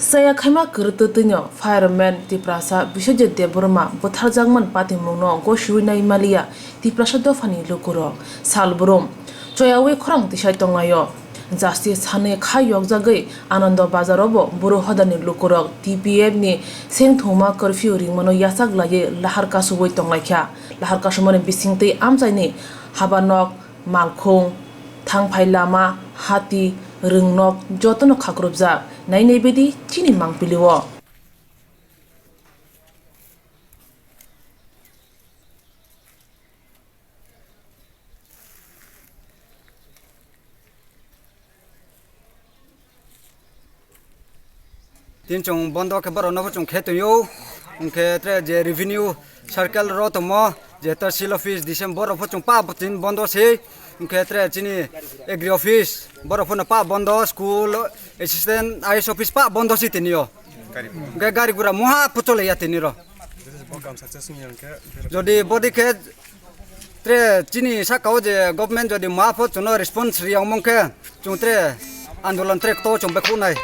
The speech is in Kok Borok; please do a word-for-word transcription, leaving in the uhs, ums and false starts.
Chaya khaima kwrwtwtwino fireman Tiprasa Biswajit Debbarma bwtharjakmani patimungno gosiwi naimaliya Tiprasa dophani lukurok. Salbrum choyawi khorang tisai tonglaio. Justice sanwi kha yokjagwi Anando Bazar o bo Buru hodani lukurok T P F ni sengthoma curfew ringmano yachak laiwi lahar kasubwi tonglaikha. Lahar kasumani bisingtwi amchaini habanok, malkhung, thangphai lama, hati, rwngnok jotono khakrupjak. Nainai bedi chini mangpili o. Tin chwng bondo khe borok no bo chwng khe tongyo, hwnkhe tre je revenue circle ro tongmo, je tahsil office, December rok pho chwng pa tin bondo se, hwnkhe tre chini agri office borok pho no pa bondo, school assistant, I S office pa bondo se tini o. Hwnkhe gari gura muha pho chole ya tini ro. Jodi bodi khe tre chini saka o je government jodi muha pho chwngno response riyang mong khe chwng tre andolon tre to chwng bekhuk nai.